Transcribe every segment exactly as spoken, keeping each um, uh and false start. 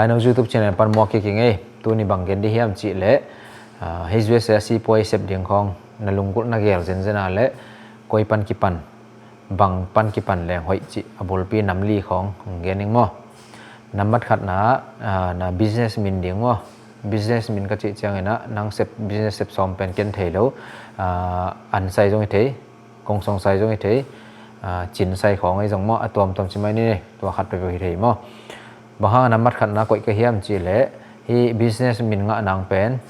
Aino YouTube channel pan muak kik ing ei. Tuni bang gen di hiam cih leh, ah, hei U S A a sipuai sep ding khawng na lunggulh na gel zenzen a leh koi pan kipan, bang pan kipan leng hoih cih a bulpi nam li khawng gen ing maw. Nambat khatna, ah, na business min ding maw. Business min ka cih ciangin ah nang sep, business sep sawm pen ken thei lo, ah, an sai zong hi thei, kong song sai zong hi thei, ah, cin sai khawng ei zong maw, a tuamtuam ci mai ni, tua khat peuhpeuh hi thei maw. Bang hang a nambat khatna koih ka hiam cih leh, hih business min ngah nang pen,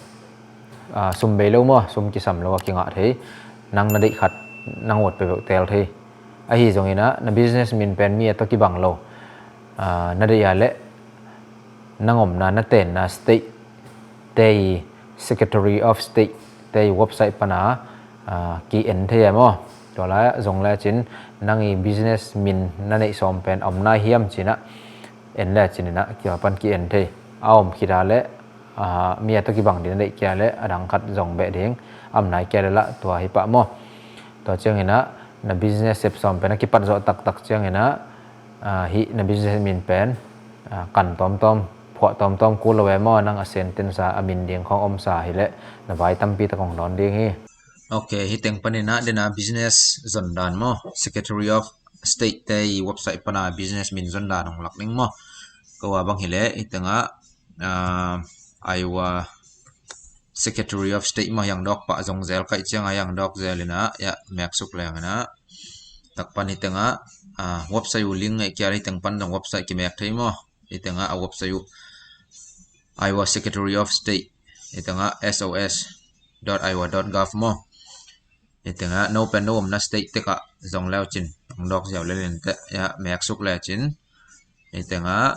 ah, sum bei lo maw, sum kisam lo a kingah thei, nang na deih khat, nang uat peuhpeuh tel thei. Ahi zongin ah na business min pen mi a tawh kibang lo, ah, na deih a leh nang omna, na tenna state te i Secretary of State te i website pana, ah, ki-en thei e maw. Tua lai zong lecin nang i business min na neih sawm pen om nai hiam cin ah en lecin in ah kia pan ki-en thei. A om khit a leh, ah, mi a tawh kibang ding na deih kia leh a dang khat zong beh ding, a om nai kia leh lah tua hi pah maw. Tua ciangin ah na business sep sawm pen a kipat zawh taktak ciangin ah, ah, hih na business min pen, ah, kan tawmtawm, phuah tawmtawm kul lo e maw, nang a sentence a, a min ding khawng omsa hi leh na vai tampi tak hong dawn ding hi. Ok, hih teng panin ah den a business zon dan maw, Secretary of State te i website pana business min zon dan hong lak ding maw. Ko a bang hi leh hih teng ah, ah, Iowa Secretary of State maw, hiang dawk pah zong zel kaih ciang a hiang dawk zel in ah, ya, mek suk leng in ah. Tak pan hih teng ah, ah, website uh link ngeih kia hih teng pan zong website kimek thei maw. Hih teng ah a website uh Iowa Secretary of State, hih teng ah S O S dot iowa dot gov maw. Hih teng ah no pen no omna state tek ah zong lecin hong dawk ziau lel in teh, ya, mek suk lecin. Hih teng ah,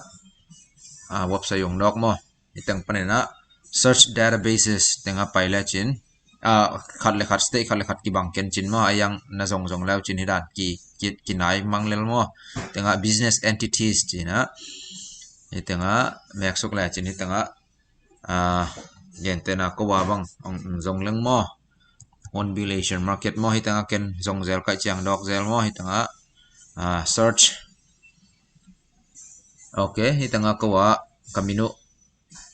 ah, website hong dawk maw. Hih teng panin ah search databases teng ah pai lecin, ah, khat le khat, state khat le khat kibang ken cin maw, a hiang na zong zong lecin hih dan ki, ki, kinai mang lel maw. Hih teng ah business entities cin ah, hih teng ah mek suk lecin hih teng ah, ah, gentehna ko a bang hong, hong zong leng maw. Hornbill Asian Market maw, hih teng ah ken zong zel kaih ciang dawk zel maw, hih teng ah, ah, search. Ok, hih teng ah ko a ka min uh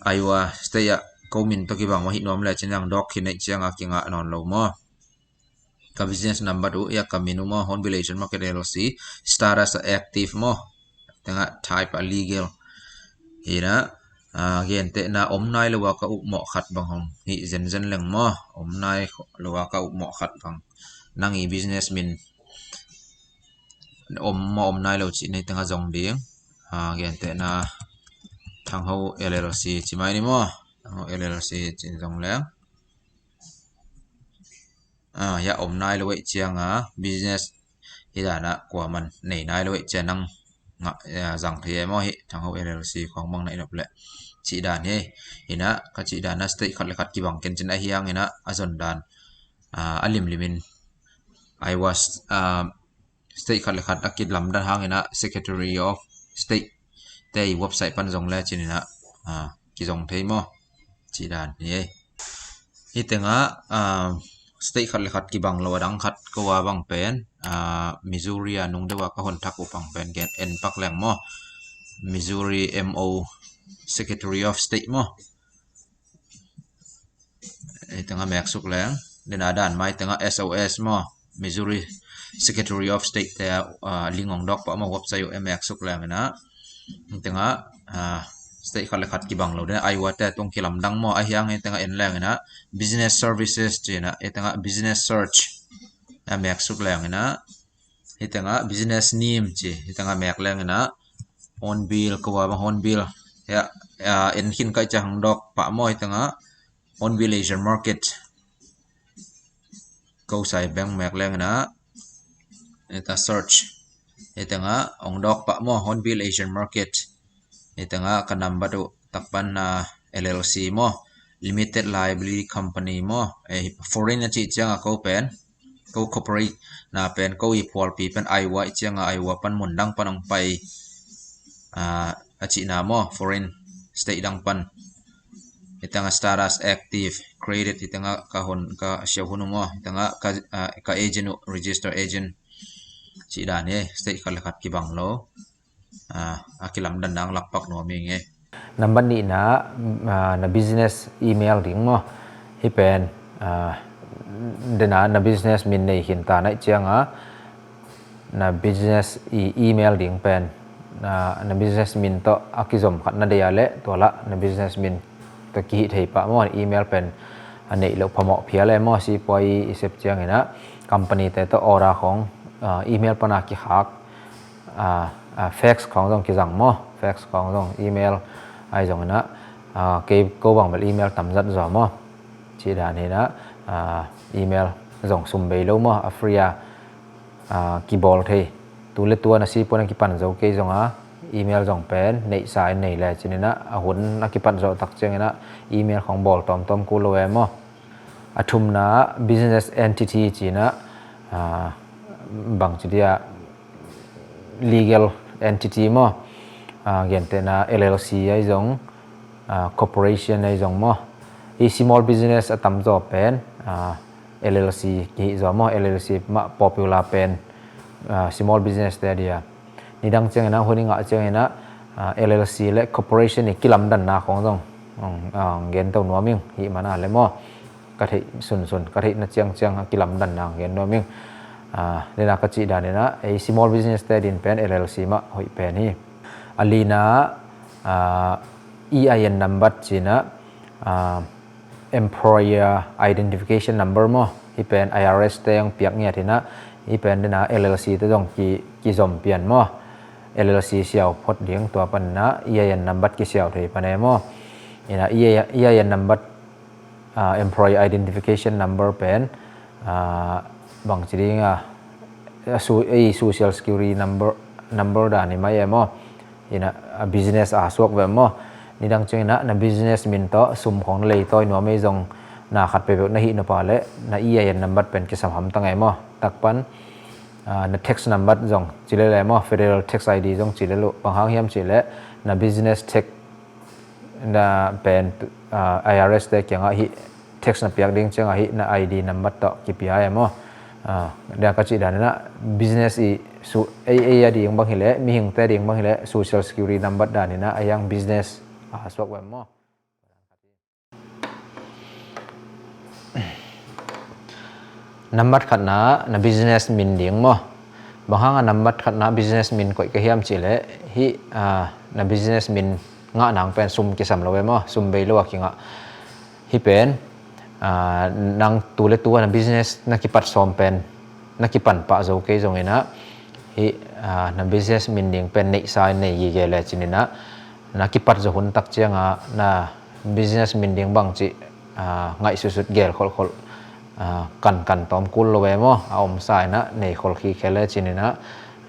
Iowa State ah ko min tawh kibang maw, hih nuam lecin hiang dawk hi neih ciang a kingah nawn lo maw. Ka business number uh, ya, ka min uh maw, Hornbill Asian Market L L C, status ah active maw. Teng ah type ah legal. Hi in ah, ah, gentehna om nai lo a ka upmawh khat bang hong hih zenzen leng maw. Om nai lo a ka upmawh khat bang. Nang i business min om maw om nai lo cih nei teng ah zong ding. Ah, gentehna Thang Ho L L C ci mai ni maw. Thang Ho L L C cin zong leng. Ah, ya, om nai lo ei ciang a business hi dan ah kuaman nei nai lo ei ciang nang ngah, ya, zang thei e maw, hih Thang Ho L L C khawng bang na i nop leh cih dan hi. Hi in ah ka cih dan ah state khat le khat kibang ken cin a hiang in ah a zon dan, ah, a limlim in Iowa, ah, state khat le khat a kilamdan hang in ah Secretary of State te i website pan zong lecin in ah, ah, kizong thei maw. Cih dan hi ei. Hih teng ah, ah, state khat le khat kibang lo a dang khat ko a bang pen, ah, Missouri a nung deuh a ka hon thak uh bang pen gen en pak leng maw. Missouri M O, Secretary of State maw. Hih teng ah mek suk leng. Den a dan mai teng ah S O S maw, Missouri Secretary of State te, ah, link hong dawk pah maw, website uh, mek suk leng in ah. Hih teng ah, ah, state khat le khat kibang lo den, Iowa te tung kilamdang maw, a hiang hih teng ah en leng in ah business services ci in ah, hih teng ah business search, ah, mek suk leng in ah. Hih teng ah business name ci, hih teng ah mek leng in ah Hornbill, ko a bang Hornbill, ya, ya, en khin kaih ciang hong dawk pah maw, hih teng ah Hornbill Asian Market. Ko sai beng mek leng in ah, hih teng ah search. Hih teng ah hong dawk pah maw, Hornbill Asian Market. Hih teng ah ka nambat uh tak pan, ah, L L C maw, Limited Liability Company maw. Eh, foreign a cih ciang a ko pen, ko corporate na pen, ko i phualpi pen Iowa i ciang a, Iowa pan mun dang pan hong pai, ah, a cihna maw, foreign state dang pan. Hih teng ah status active, created, hih teng ah ka hon, ka siau hun uh maw, hih teng ah ka, ah, ka agent uh, register agent. Cih dan hi, state khat le khat kibang lo. Ah, a kilamdan dang lak pak nuam ing ei. Nambat nihna, ah, na business email ding maw. Hih pen, ah, dena na business min nei khin ta naih cianga na business i email ding pen, ah, na business min tawh a kizom khat na deih a leh tua lah na business min tawh kihih thei pah maw. Email pen a neih loh phamawh phial e maw. Sipuai i sep cianginah company te tawh order khawng, ah, email pana kikhak, ah, ah, fax khawng zong kizang maw. Fax khawng zong email ahi zonginah, ah, kei ko bang bel email tamzat zaw maw. Cih dan hinah, ah, email zong sum bei lo maw, a free a, ah, kibawl thei. Tu le tua na sipuan a kipan zo kei zonga email zong pen neihsa in nei le cininah a hun a kipat zawh tak cianginah email khawng bawl tawmtawm kul lo e maw. A thumna business entity cinah, ah, bangci dia legal entity maw. Ah, gentehna L L C ahi zong, ah, corporation ahi zong maw. I small business a tamzaw pen, ah, L L C kihih zaw maw. L L C mah popular pen, ah, small business te a dia. Nidang cianginah hun i ngah cianginah, ah, L L C le corporation i kilamdanna khawng zong, um, ah, gento nuam ing hih mana le maw. Ka theih sunsun, ka theihna ciangciang a kilamdanna gen nuam ing. Ah, nina ka cih daninah ei small business te din pen L L C mah hoih pen hi. A lina, ah, E I N number cinah, ah, employer identification number maw. Hih pen I R S te ang piak ngiat hinah, hih pen dena L L C te zong ki, kizom pian maw. L L C siau phot ding tua panna E I N number kisiau thei pan e maw. Ina E I N number, ah, employee identification number pen, ah, bangci dinga, ah, su-, ei social security number, number dan i mai e maw. Ina, ah, business a suak ve maw. Nidang cianginah na business min tawh sum khawng na leitawi nuam ei zong na khat peuhpeuh na hih nop a leh na E I N number pen kisam hamtang e maw. Takpan, ah, na tax number zong ci lel e maw, federal tax I D zong ci lel uh. Bang hang hiam cih leh na business tax na pen, ah, I R S te kiangah hih tax na piak ding ciangah hih na I D number tawh kipia e maw. Ah, dia ka cih daninah business i su-, ei, ei a ding bang hileh, mihingte ding bang hileh social security number daninah a hiang business a suak ve maw. Nambat khatna na business min ding maw. Bang hanga nambat khatna business min koih ka hiam cih leh hih, ah, na business min ngah nang pen sum kisam lo e maw, sum bei lo a kingah. Hih pen, ah, nang tu le tu a na business na kipat sawm pen na kipan pah zo kei zonginah hih, ah, na business min ding pen neihsa in nei gige le cininah na kipat zo hun tak cianga na business min ding bangci, ah, ngaihsutsut gel kholhkholh, ah, kankan tawm kul lo e maw. A omsa inah nei kholh khikhe le cininah,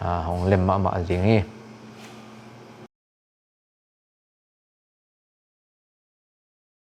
ah, hong lem mahmah ding hi.